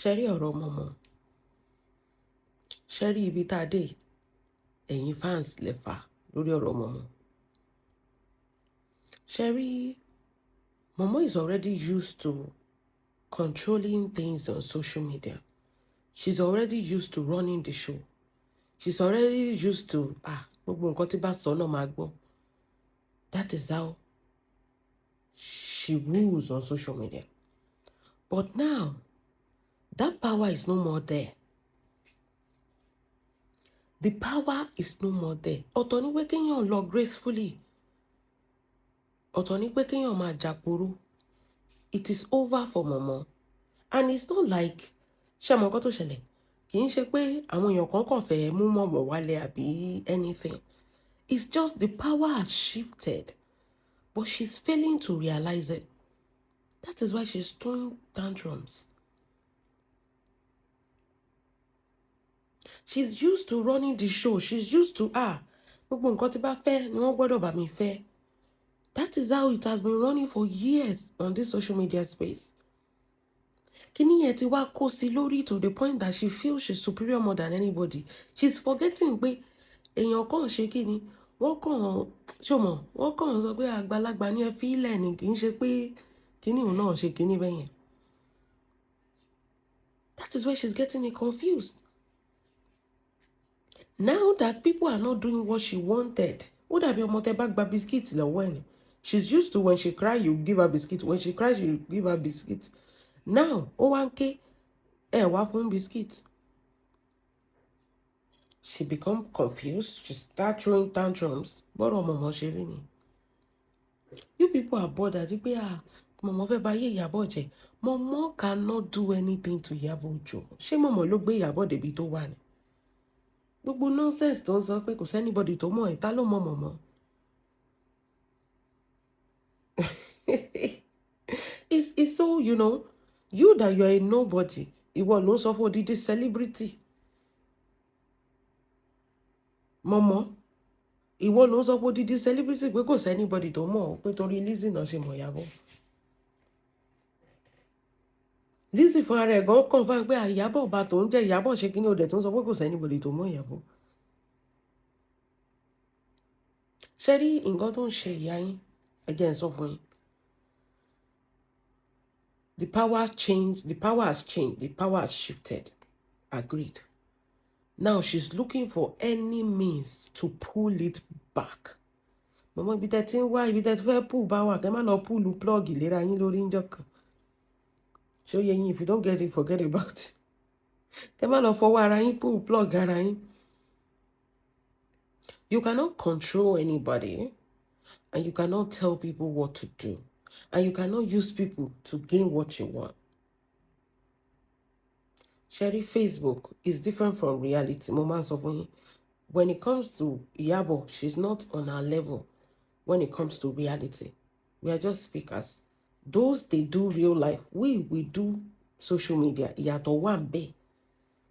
Ṣe rí ọ̀rọ̀ Momo? Ṣe rí ibi tá a dé? Ẹ̀yin fans lẹ fà lórí ọ̀rọ̀ Momo. Ṣe rí, Momo is already used to controlling things on social media. She's already used to running the show. She's already used to, ah, gbogbo nǹkan tí bá sọ náà máa gbọ́. That is how she rules on social media. But now, that power is no more there. The power is no more there. Ọ̀tọ̀ ní pé kéèyàn lọ gracefully. Ọ̀tọ̀ ní pé kéèyàn máa jàporó. It is over for Momo. And it's not like, ṣé mọ nǹkan tó ṣẹlẹ̀? Kì í ṣe pé àwọn èèyàn kan kàn fẹ́ mú Momo wálé àbí anything. It's just the power has shifted. But she's failing to realize it. That is why she's throwing tantrums. She's used to running the show. She's used to, ah, gbogbo nǹkan tí bá fẹ́ ni wọ́n gbọ́dọ̀ bá mi fẹ́. That is how it has been running for years on this social media space. Kíní yẹn ti wá kó sí lórí to the point that she feels she's superior more than anybody. She's forgetting pé èèyàn kàn ṣe kíni, wọ́n kàn ṣó mọ̀, wọ́n kàn sọ pé àgbàlagbà ní ẹ fi ilẹ̀ ni, kì í ṣe pé kíní òun náà ṣe kíní bẹ́yẹn. That is why she's getting it confused. Now that people are not doing what she wanted, ó dàbí ọmọ tẹ bá gba biscuit lọ́wọ́ ẹ̀ ni. She's used to, when she cry, you give her biscuit. When she cries, you give her biscuit. Now, ó wá ń ké, ẹ wá fún biscuit. She become confused. She start throwing tantrums. Bọ́rọ̀ Momo ṣe rí ni. You people are bothered pé, ah, Momo fẹ́ bà ayé Ìyábọ̀ jẹ́. Momo cannot do anything to Ìyábọ̀ Òjó. Ṣé Momo ló gbé Ìyábọ̀ débi tó wà ni? Gbogbo nonsense tó ń sọ pé kò sí anybody tó mọ̀ ẹ́, ta ló mọ̀ Momo? It's so, you that you are a nobody, ìwọ ló ń sọ fún odidi celebrity. Momo, ìwọ ló ń sọ fún odidi celebrity pé kò sí anybody tó mọ̀ ọ́, pé torí Lizzy náà ṣe mọ̀ Ìyábọ̀. Lizzy fún ara ẹ̀ gan confirm pé Ìyábọ̀ ọba tó ń jẹ́ Ìyábọ̀ ṣe kíní, òdẹ̀ tó ń sọ pé kò sí anybody tó mọ̀ Ìyábọ̀. Ṣé rí nǹkan tó ń ṣe ìyá yín? Ẹ jẹ́ n sọ fún yín. The power change, the power has changed, the power has shifted. Agreed. Now she's looking for any means to pull it back. Mọ̀mọ́, ibi tẹ́ ti ń wá, ibi tẹ́ ti fẹ́ pull power, kẹ́ má lọ pull plug léra yín lórí ńjọ́ kan. Ṣé ó yẹ yín? If you don't get it, forget about it. Kẹ́ má lọ fọwọ́ ara yín pull plug ara yín. You cannot control anybody and you cannot tell people what to do and you cannot use people to gain what you want. Ṣé Facebook is different from reality. Mo máa ń sọ fún yín. When it comes to Iyabo, she's not on our level when it comes to reality. We are just speakers. Those, they do real life. We do social media. Ìyàtọ̀ wà ń bẹ̀.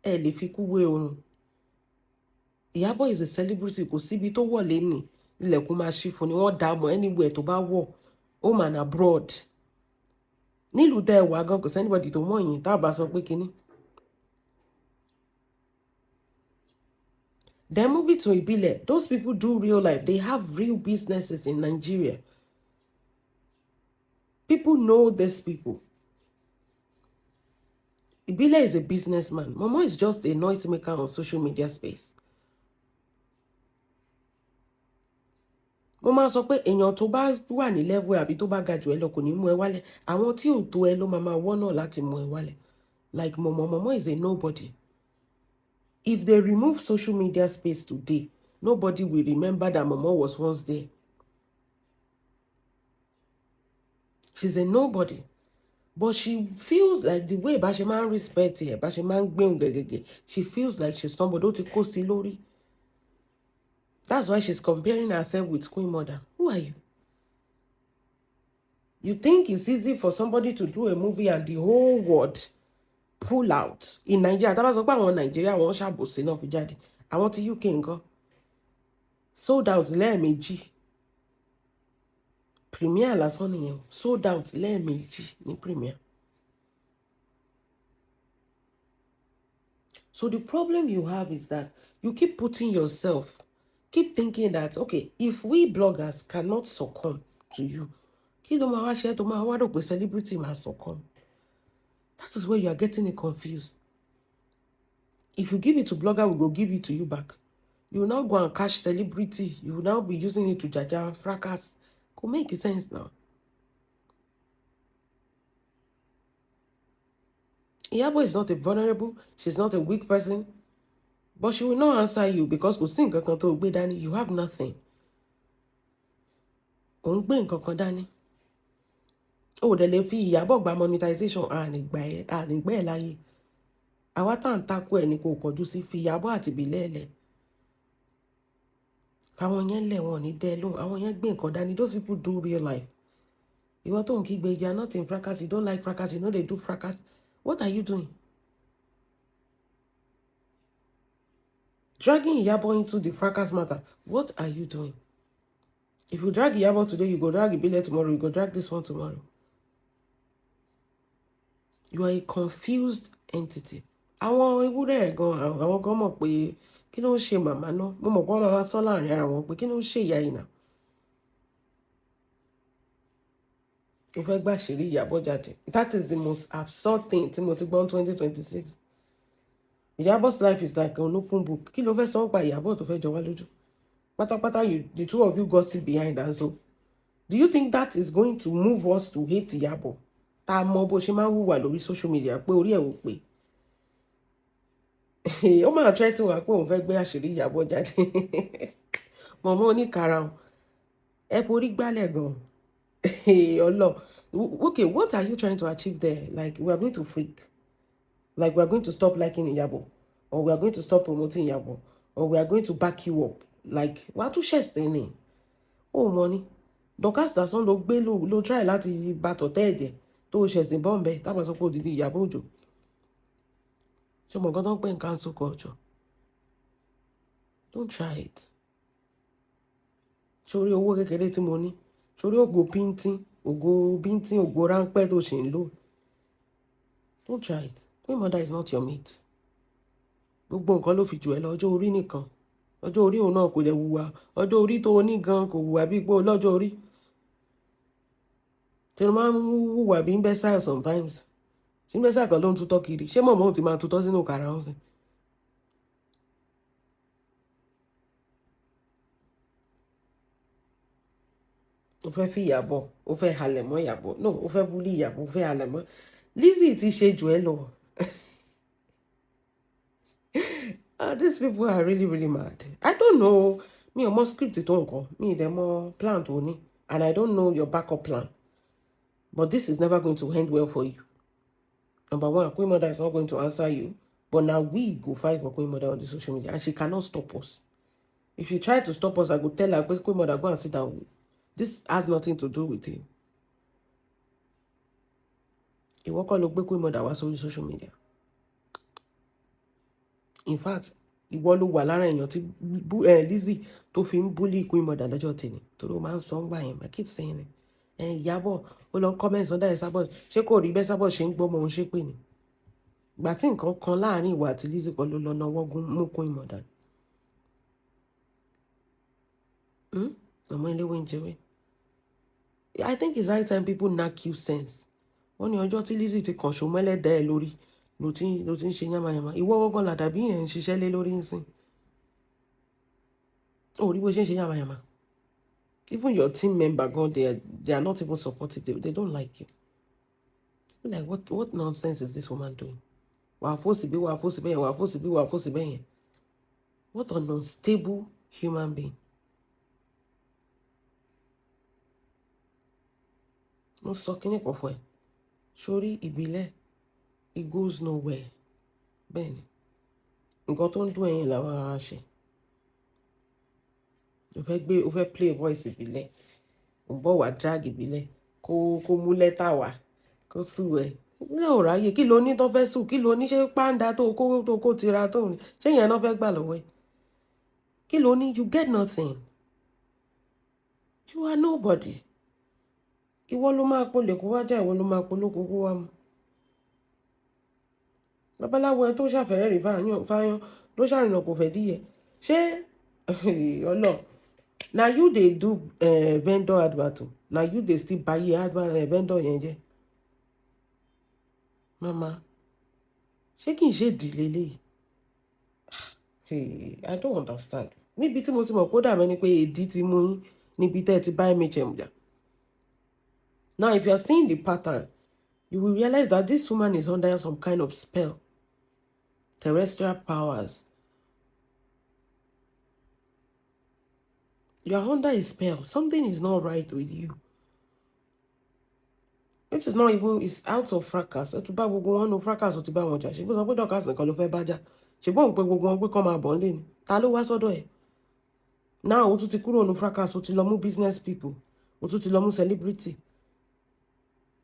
Ẹ lè fi kú wé oorun. Iyabo is a celebrity. Kò síbi tó wọ̀ lẹ́nìí. Ilẹ̀kùn máa ṣí fún ni, wọ́n dá mọ̀ anywhere tó bá wọ̀, home and abroad. Nílùú tẹ́ ẹ wà gan, kò sí anybody tó mọ̀ yín tá a bá sọ pé kínní. Then move it to Ibile. Those people do real life. They have real businesses in Nigeria. People know these people. Ibile is a businessman. Momo is just a noisemaker on social media space. Mo máa sọ pé èèyàn tó bá wà ní level àbí tó bá ga jù ẹ lọ kò ní mú ẹ wálẹ̀. Àwọn tí ò tó ẹ ló máa máa wọ́nà láti mú ẹ wálẹ̀. Like Momo, Momo is a nobody. If they remove social media space today, nobody will remember that Momo was once there. She's a nobody. But she feels like the way bá ṣe máa ń respect ẹ̀, bá ṣe máa ń gbéhùn gẹ́gẹ́gẹ́, she feels like she's somebody. Ó ti kó sí lórí. That's why she's comparing herself with Queen Mother. Who are you? You think it's easy for somebody to do a movie and the whole world pull out in Nigeria? Tá bá sọ pé àwọn Nigeria wọ́n ṣàbòsí náà fi jáde. Àwọn ti UK nǹkan sold out lẹ́ẹ̀mejì. Premiere lásán nìyẹn, sold out lẹ́ẹ̀mejì ní premiere. So the problem you have is that you keep putting yourself, keep thinking that, okay, if we bloggers cannot succumb to you, kí ló máa wá ṣe tó máa wá rò pé celebrity máa succumb? That is where you are getting it confused. If you give it to blogger, we go give it to you back. You will now go and catch celebrity. You will now be using it to jaja fracas. Could make sense now. Iyabo is not a vulnerable, she's not a weak person, but she will not answer you because kò sí nǹkan kan tó gbé dání. You have nothing. Ò ń gbé nǹkan kan dání. O ò dẹ̀ lè fi Ìyábọ̀ gba monetization, ànígbà ẹ̀ láyé. Àwa tá à ń takò ẹ̀ ní kò kọjú sí, fi Ìyábọ̀ àti ìbílẹ̀ lẹ̀. Fáwọn yẹn lẹ̀, wọn ò ní dẹ́ lóhùn. Àwọn yẹn gbé nǹkan dání. Those people do real life. Ìwọ tó ń kígbe, you are not in fracas, you don't like fracas, you no dey do fracas. What are you doing? Dragging Iyabo into the fracas matter. What are you doing? If you drag Iyabo today, you go drag Ibile tomorrow, you go drag this one tomorrow. You are a confused entity. Àwọn ewúrẹ́ ẹ̀ gan, àwọn gan mọ̀ pé kí ló ń ṣe màmá náà. Mo mọ̀ pé wọ́n máa sọ láàrin ara wọn pé kí ló ń ṣe ìyá yìí náà. Mo fẹ́ gbàṣírí Ìyábọ̀ jáde. That is the most absurd thing tí mo ti gbọ́ ní 2026. Ìyábọ̀'s life is like an open book. Kí ló fẹ́ sọ nípa Ìyábọ̀ tó fẹ́ jọ wá lójú? Pátápátá, you, the two of you gossip behind, and so do you think that is going to move us to hate Ìyábọ̀? Tá a mọ bó ṣe máa ń hùwà lórí social media pé orí ẹ̀ ò pé. Ó máa try to wá pé òun fẹ́ gbé àṣírí Ìyábọ̀ jáde. Mọ̀mọ́ oníkarahun, ẹ forí gbálẹ̀ gan. Ọlọ́. Okay, what are you trying to achieve there? Like, we are going to freak. Like, we are going to stop liking Iyabo, or we are going to stop promoting Iyabo, or we are going to back you up. Like, wàá tún ṣẹ̀sìn ni. Ó mọ ni. Dorcas lásán ló gbé ló try láti bà tọ̀tẹ́ ẹ̀jẹ̀ tó ṣẹ̀sìn bọ́m̀bẹ́ tábà sọ pé òdìdí Ìyábọ̀ Òjó. Ṣé o mọ̀ nǹkan tó ń pè ní cancel culture? Don't try it. Sórí owó kékeré tí mo ní, sórí ògo píntín, ògo bíntín, ògo ráńpẹ́ tó ṣì ń lò. Don't try it. Queen Mother is not your mate. Gbogbo nǹkan ló fi jù ẹ́ lọ, ọjọ́ orí nìkan. Ọjọ́ orí òun náà kò lè wùwà. Ọjọ́ orí tó o ní gan kò wùwà bíi pé o lọ́jọ́ orí. Ṣé o máa ń wùwà bí imbecile sometimes? Ṣé imbecile kan ló ń tutọ́ kiri? Ṣé mọ̀mọ́ ò ti máa tutọ́ sínú kàrà ọ̀sìn? O fẹ́ fi Ìyábọ̀, o fẹ́ halẹ̀ mọ́ Ìyábọ̀. No, o fẹ́ bully Ìyábọ̀, o fẹ́ halẹ̀ mọ́. Lizzy ti ṣe jù ẹ́ lọ. Ah, these people are really, really mad. I don't know. Mi ò mọ script tó nǹkan. Mi ì dẹ̀ mọ plan tó ní. And I don't know your backup plan. But this is never going to end well for you. Number one, Queen Mother is not going to answer you. But now we go fight for Queen Mother on the social media. And she cannot stop us. If you try to stop us, I go tell her, Queen Mother, go and sit down. This has nothing to do with you. Ìwọ kọ́ ló gbé Queen Mother wá sórí social media. In fact, ìwọ ló wà lára èèyàn tí Lizzy tó fi ń bully Queen Mother lọ́jọ́ tèmi. Torí ó máa ń sọ ń gbà yẹn. I keep saying it. Ìyábọ̀, ó lọ comment under Esabod. Ṣé kò rí bẹ́ẹ̀ Esabod ṣe ń gbọ́ ọmọ òun ṣépè ni? Ìgbà tí nǹkan kan láàrin ìwọ àti Lizzy kan ló lọ nawọ́ gún mú Queen Mother. Ọmọ eléwé ń jẹwé. I think it's high time people knack you sense. Wọ́n ní ọjọ́ tí Lizzy ti kàn ṣó mẹ́lẹ́dàá ẹ̀ lórí ló ti ń ṣe yánmayànmá. Ìwọ gángan làdàbí yẹn ń ṣiṣẹ́ lé lórí ńsìn. Ó rí bó ṣe ń ṣe yánmayànmá. Even your team member gan, they are not even supportive. They don't like you. Like, what nonsense is this woman doing? Wà á fò síbí, wà á fò síbẹ̀ yẹn, wà á fò síbí, wà á fò síbẹ̀ yẹn. What an unstable human being. Mo sọ kíní kan fún ẹ. Sórí ìbílẹ̀, it goes nowhere. Bẹ́ẹ̀ni, nǹkan tó ń dùn ẹ̀yin làwọn ará ṣe. O fẹ́ gbé, o fẹ́ play voice ìbílẹ̀. Ò ń bọ̀ wá drag ìbílẹ̀. Kó mú lẹ́tà wá, kó sue ẹ. Ìbílẹ̀ ò ráyè. Kí lo ní tó fẹ́ sue? Kí lo ní ṣé pàǹdà tó kó tira tó ní? Ṣé ìyẹn náà fẹ́ gbà lọ́wọ́ ẹ? Kí lo ní? You get nothing. You are nobody. Ìwọ ló máa polè kó wá jà, ìwọ ló máa polóko kó wá mu. Babaláwo ẹ tó ṣàfẹ́rẹ́ rí fáyán ló ṣàrìnà kò fẹ́ díyẹ. Ṣé ọlọ na you dey do vendor advert o, na you dey still buy advert vendor yẹn jẹ́. Mama, ṣé kì í ṣe ìdílé léyìí? I don't understand. Níbi tí mo ti mọ̀ kó dàbẹ́ ni pé èdè ti mú yín níbi tẹ́ ẹ ti bá MHM jà. Now, if you are seeing the pattern, you will realize that this woman is under some kind of spell. Terrestrial powers. You are under a spell. Something is not right with you. This is not even, it's out of fracas. Ẹ tún bá gbogbo wọn nu fracas, ó ti bá wọn jà. Ṣé bó sọ pé Dorcas nìkan ló fẹ́ bá jà? Ṣé bóun pé gbogbo wọn pé kọ́ máa bọ̀ nílé ni? Ta ló wá sọ́dọ̀ ẹ̀? Now, ó tún ti kúrò nu fracas, ó ti lọ mú business people, ó tún ti lọ mú celebrity.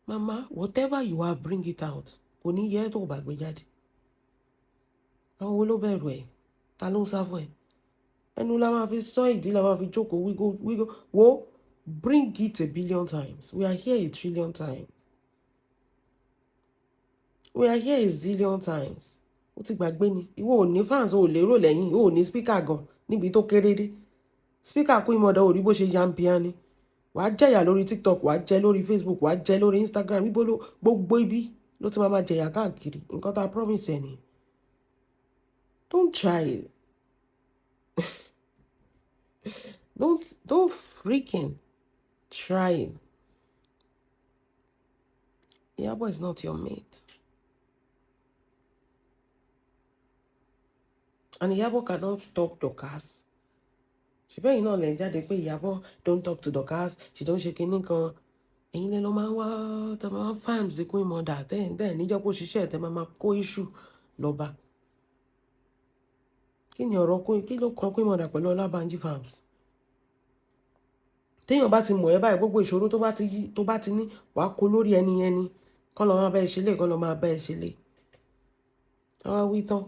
Mama, whatever you have, bring it out. Kò ní yẹ tó bá gbé jáde. Àwọn wo ló bẹ̀rù ẹ̀? Ta ló ń sá fún ẹ? Ẹnu la máa fi sọ, ìdí la máa fi jókòó. We go, we go. Wo, bring it a billion times. We are here a trillion times. We are here a zillion times. Ó ti gbàgbé ni. Ìwọ ò ní fans, ò lérò lẹ́yìn, ò ní speaker gan níbi tó kéré dé. Speaker kú ìmọ̀dọ̀ ò rí bó ṣe yampian ni. Wàá jẹ̀yà lórí TikTok, wàá jẹ lórí Facebook, wàá jẹ lórí Instagram, ibo ló gbogbo ibi ló ti máa máa jẹ̀yà káàkiri. Nǹkan tá a promise ẹ nìyẹn. Don't try it. Don't freaking try it. Iyabo is not your mate. And Iyabo cannot stop Dorcas. Ṣùgbọ́n ẹ̀yin náà lè jáde pé Iyabo don't talk to Dorcas, she don't ṣe kinní kan. Ẹ̀yin lè lọ máa ń wá tẹ máa ń farms Queen Mother tẹ́ ẹ̀ níjọ́ kó ṣiṣẹ́ tẹ́ máa máa kó issue lọ́ba. Kí ni ọ̀rọ̀ Queen, kí ló kan Queen Mother pẹ̀lú Ọlábànjí Farms? Téèyàn bá ti mọ̀ ẹ́ báyìí, gbogbo ìṣòro tó bá ti yí tó bá ti ní, wàá kó lórí ẹni yẹn ni. Kọ́ lọ máa bá ẹ ṣe lé, kọ́ lọ máa bá ẹ ṣe lé. Àwa wí tán.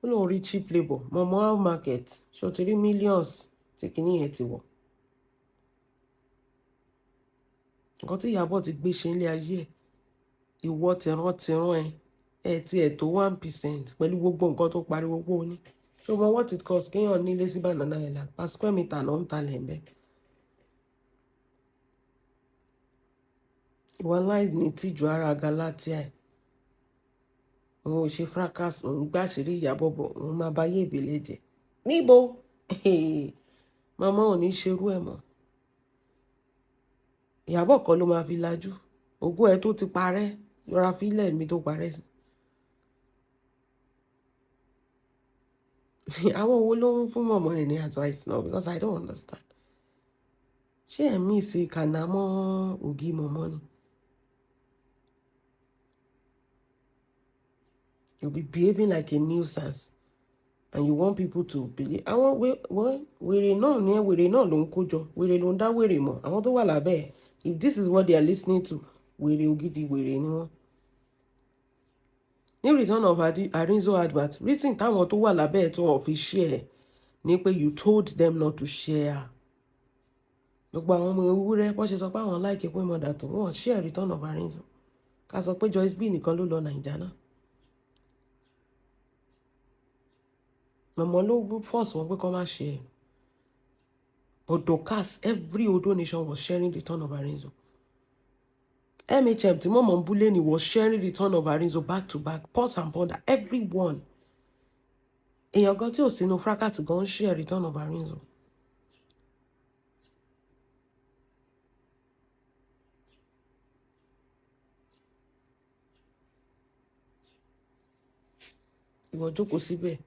Ó lóun rí cheap labour, mọ̀mọ́ how market, ṣé o ti rí millions tí kìíní yẹn ti wọ̀? Nǹkan tí Ìyábọ̀ ti gbé ṣe nílé ayé ẹ̀, ìwọ tìran ẹ, ẹ ti ẹ̀ tó 1% pẹ̀lú gbogbo nǹkan tó pariwo pé ó ní. Ṣé o mọ what it costs kéèyàn nílé sí Banana Island? Per square meter náà ń talẹ̀ ń bẹ́ẹ̀. Ìwọ aláìní tìjú ara Galatia ẹ̀. Òun ò ṣe fracas, òun gbàṣírí Ìyábọ̀ bọ̀, òun máa bá yé ìbílẹ̀ jẹ́. Níbo? Màmá ò ní ṣerú ẹ̀ mọ́. Ìyábọ̀ kọ́ ló máa fi lajú. Ògo ẹ tó ti parẹ́, rọra fílẹ̀ mi tó parẹ́ sí. Àwọn wo ló ń fún mọ̀mọ́ ẹ̀ ní advice now because I don't understand. Ṣé ẹ̀mí ìsìn kànáà mọ́ ògì mọ̀mọ́ ni? You'll be behaving like a nuisance and you want people to believe. Àwọn wèrè náà ní wèrè náà ló ń kó jọ, wèrè ló ń dá wèrè mọ̀. Àwọn tó wà lábẹ́ ẹ̀, if this is what they are listening to, wèrè ògidì wèrè ni wọ́n. Ní return of Arinzo advert, reason táwọn tó wà lábẹ́ ẹ̀ tó wọ́n fi share ni pé you told them not to share. Gbogbo àwọn ọmọ ewúrẹ́ bó ṣe sọ pé àwọn like pé mọ̀dà tó wọ́n share return of Arinzo. Ká sọ pé Joyce B nìkan ló lọ Nàìjà náà. Mọ̀mọ́ ló force wọn pé kọ́ má share. But Dorcas, every Odo nation was sharing return of Arinzo. MHM tí mọ̀mọ́ ń búlé ni was sharing return of Arinzo back to back, pause and ponder, everyone. Èèyàn gan tí ò sínú fracas gan ń share return of Arinzo. Ìwọ jókòó síbẹ̀,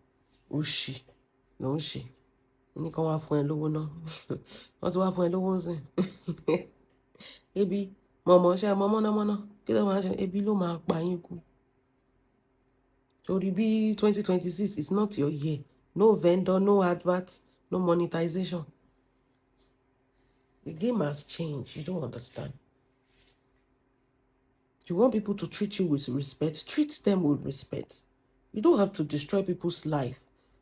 òṣì ló ń ṣe. Ní kán wá fún ẹ lówó náà. Wọ́n ti wá fún ẹ lówó ń sìn. Ebi, mọ̀mọ́ ṣe mọ mọ́nàmọ́ná. Kí ló máa ṣe? Ebi ló máa pa yín kú. Torí bí 2026 is not your year. No vendor, no advert, no monetization. The game has changed. You don't understand. You want people to treat you with respect. Treat them with respect. You don't have to destroy people's life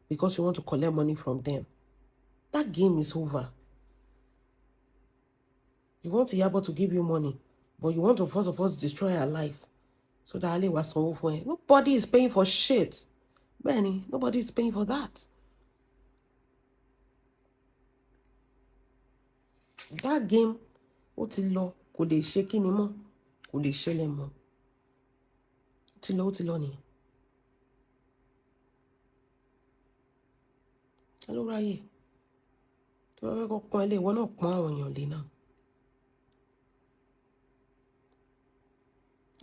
because you want to collect money from them. That game is over. You want Iyabo to give you money, but you want to first of all destroy her life So that a lè wá sanwó fún ẹ. Nobody is paying for shit. Bẹ́ẹ̀ni, nobody is paying for that. That game ó ti lọ, kò lè ṣe kíni mọ́, kò lè ṣẹlẹ̀ mọ́. Ó ti lọ, ó ti lọ nìyẹn. Ta ló ráyè? Tí wọ́n fẹ́ kó pọ́n ilé, ìwọ náà pọ́n àwọn èèyàn lé náà.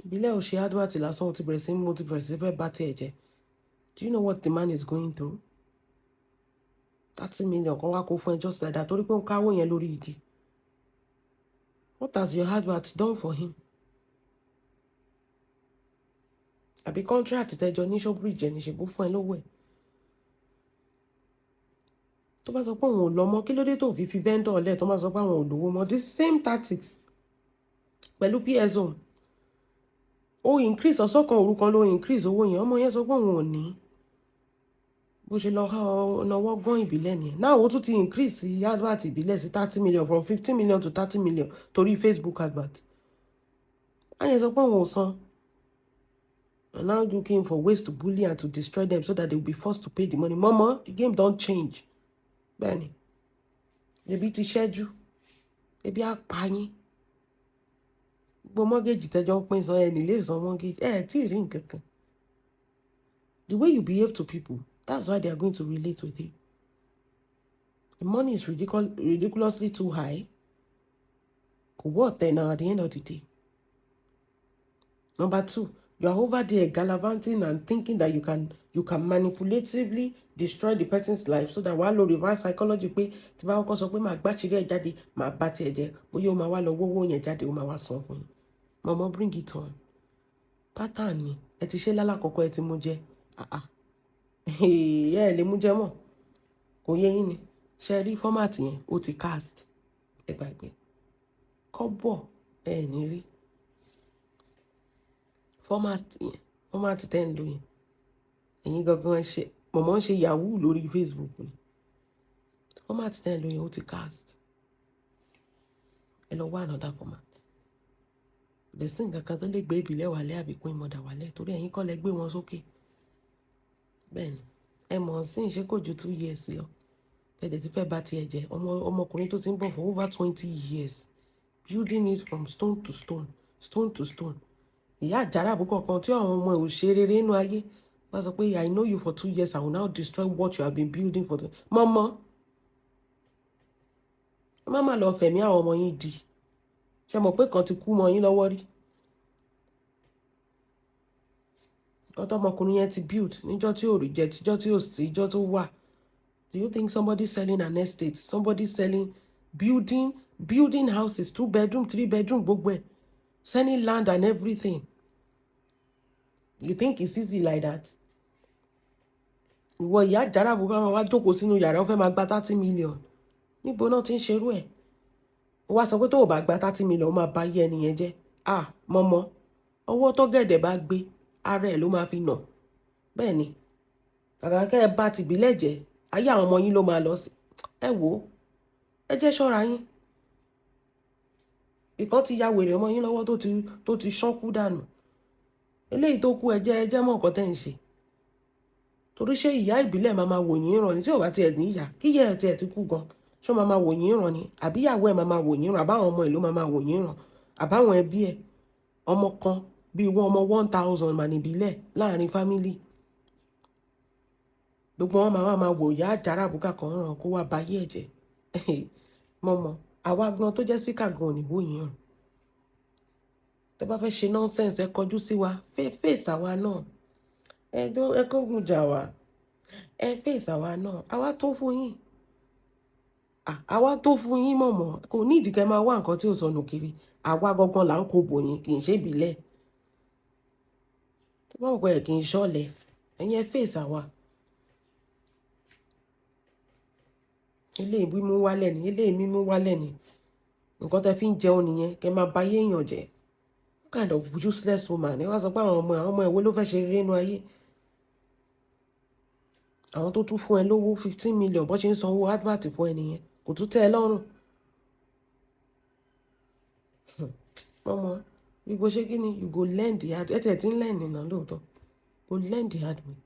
Ìbílẹ̀ ò ṣe advert lásán, ó ti bẹ̀rẹ̀ sí mú, ó ti bẹ̀rẹ̀ sí fẹ́ bá tiẹ̀ jẹ́. Do you know what the man is going through? 30 million kan wá kó fún ẹ just like that torí pé ó ń káwó yẹn lórí igi. What has your advert done for him? Àbí contract tẹjọ ní Showbridge ẹni ṣe bó fún ẹ lówó ẹ̀. Tó bá sọ pé òun ò lọ mọ́, kí ló dé tó fi fi vendor lẹ̀ tó bá sọ pé àwọn ò lówó mọ́? The same tactics pẹ̀lú PSO. Ó increase ọ̀sán kan òru kan ló increase owó yẹn. Ọmọ yẹn sọ pé òun ò ní. Bó ṣe lọ náwó gan ìbílẹ̀ nìyẹn. Now ó tún ti increase advert ìbílẹ̀ sí 30 million, from 15 million to 30 million torí Facebook advert. Á yẹn sọ pé òun ò san. And now looking for ways to bully and to destroy them so that they will be forced to pay the money. Mama, the game don't change. Bẹ́ẹ̀ni, ebi ti ṣẹ́jú, ebi á pa yín. Gbogbo mortgage tẹ́jọ́ ń pín san ẹ nílé san mortgage, ẹ tí ì rí nǹkan kan. The way you behave to people, that's why they are going to relate with you. The money is ridiculously too high. Kò worth it now at the end of the day. Number two, you are over there gallivanting and thinking that you can manipulatively destroy the person's life so that wàá lo reverse psychology pé tí bá kọ́kọ́ sọ pé màá gbàṣírí ẹ̀ jáde, màá bá tiẹ̀ jẹ́, bóyá ó máa wá lọ wówó yẹn jáde, ó máa wá san fún yín. Mọ̀mọ́, bring it on. Pattern ni ẹ ti ṣe lálàkọ́kọ́, ẹ ti mú jẹ. Ah ah, ẹ lè mú jẹ mọ́, kò yé yín ni. Ṣe rí format yẹn, ó ti cast, ẹ gbàgbé kọ́bọ̀, ẹ ní rí format yẹn. Format tẹ́ ń lò yẹn, ẹ̀yin gangan ṣe mọ̀mọ́ ń ṣe yahoo lórí Facebook ni. Format tẹ́ ń lò yẹn, ó ti cast. Ẹ lọ wá another format. Lè sí nǹkan kan tó lè gbé ìbílẹ̀ wálé àbí Queen Mother wálé torí ẹ̀yin kọ́ lẹ gbé wọn sókè. Bẹ́ẹ̀ ni, ẹ mọ̀ sí ìṣe kò ju 2 years lọ tẹ̀lé tí fẹ́ bá tiẹ̀ jẹ́. Ọmọ ọmọkùnrin tó ti ń bọ̀ for over 20 years, building it from stone to stone, stone to stone. Ìyá àjàrà àbúkọ̀ kan tí àwọn ọmọ ẹ̀ ò ṣe rere nínú ayé wọ́n sọ pé, "I know you for 2 years, I will now destroy what you have been building for the." Mọ́mọ́, ẹ má má lọ fẹ̀mí àwọn ọmọ yín di. Ṣe mọ̀ pé kan ti kú mọ́ yín lọ́wọ́ rí? Nǹkan tọmọkùnrin yẹn ti build níjọ́ tí ò rí jẹ, tíjọ́ tí ò sí, ìjọ́ tó wà. Do you think somebody selling an estate, somebody selling, building houses, two bedroom, three bedroom, gbogbo ẹ̀, selling land and everything, you think it's easy like that? Ìwọ ìyá àjàràbù kan wá jókòó sínú yàrá, ó fẹ́ máa gba 30 million. Níbo náà ti ń ṣerú ẹ̀? Ó wá sọ pé tó o bá gba 30 million, ó máa ba ayé ẹni yẹn jẹ́. Ah, mọ́mọ́, ọwọ́ tọ́gẹ̀dẹ̀ bá gbé ara ẹ̀ ló máa fi nà. Bẹ́ẹ̀ ni, kàkà kẹ́ ẹ bá tìbílẹ̀ jẹ́, ayé àwọn ọmọ yín ló máa lọ sí. Ẹ wò ó, ẹ jẹ́ ṣọ́ra yín. Ìkan ti ya wèrè ọmọ yín lọ́wọ́ tó ti ṣánkú dànù. Eléyìí tó kú, ẹ jẹ́ mọ̀ nǹkan tẹ́ ń ṣe. Torí ṣé ìyá ìbílẹ̀ máa máa wò yín ràn ní tí ò bá tiẹ̀ ní ìyá, kí ìyá ẹ̀ tiẹ̀ ti kú gan, ṣé ó máa máa wò yín ràn ni? Àbí ìyàwó ẹ̀ máa máa wò yín ràn? Àbáwọn ọmọ ẹ̀ ló máa máa wò yín ràn? Àbáwọn ẹbí ẹ̀? Ọmọ kan bíi wọ́n ọmọ 1,000 mà níbílẹ̀ láàrin family, gbogbo wọn máa máa wò ìyá àjàrà àbúkà kan ràn kó wá bayé ẹ̀ jẹ́. Mọ́mọ́, àwa gan tó jẹ́ speaker gan ò ní wò yín ràn. Tẹ́ bá fẹ́ ṣe nonsense, ẹ kọjú sí wa, face àwa náà. Ẹ kógun jà wá, ẹ face àwa náà. Àwa tó fún yín, àwa tó fún yín. Mọ̀mọ́, kò ní ìdí kẹ́ máa wá nǹkan tí ò sọnù kiri. Àwa gangan là ń kó bò yín, kì í ṣe ìbílẹ̀ tó bá wọ̀ pé ẹ̀ kì í ṣọ̀lẹ̀. Ẹ̀yin ẹ face àwa. Eléyìí mímú wálẹ̀ ni, eléyìí mímú wálẹ̀ ni. Nǹkan tẹ́ fi ń jẹun nìyẹn, kẹ́ máa ba ayé èèyàn jẹ́. What kind of useless woman? Ẹ wá sọ pé àwọn ọmọ ẹ̀ wo ló fẹ́ ṣe rere nínú ayé? Àwọn tó tún fún ẹ lówó 15 million, bó ṣe ń sanwó advert fún ẹ nìyẹn, kò tún tẹ́ ẹ lọ́rùn. Mọ́mọ́. You go ṣe kí ni? You go learn the hard. Ẹ tẹ̀ tí ń learn nìyẹn lóòótọ́. Go learn the hard way.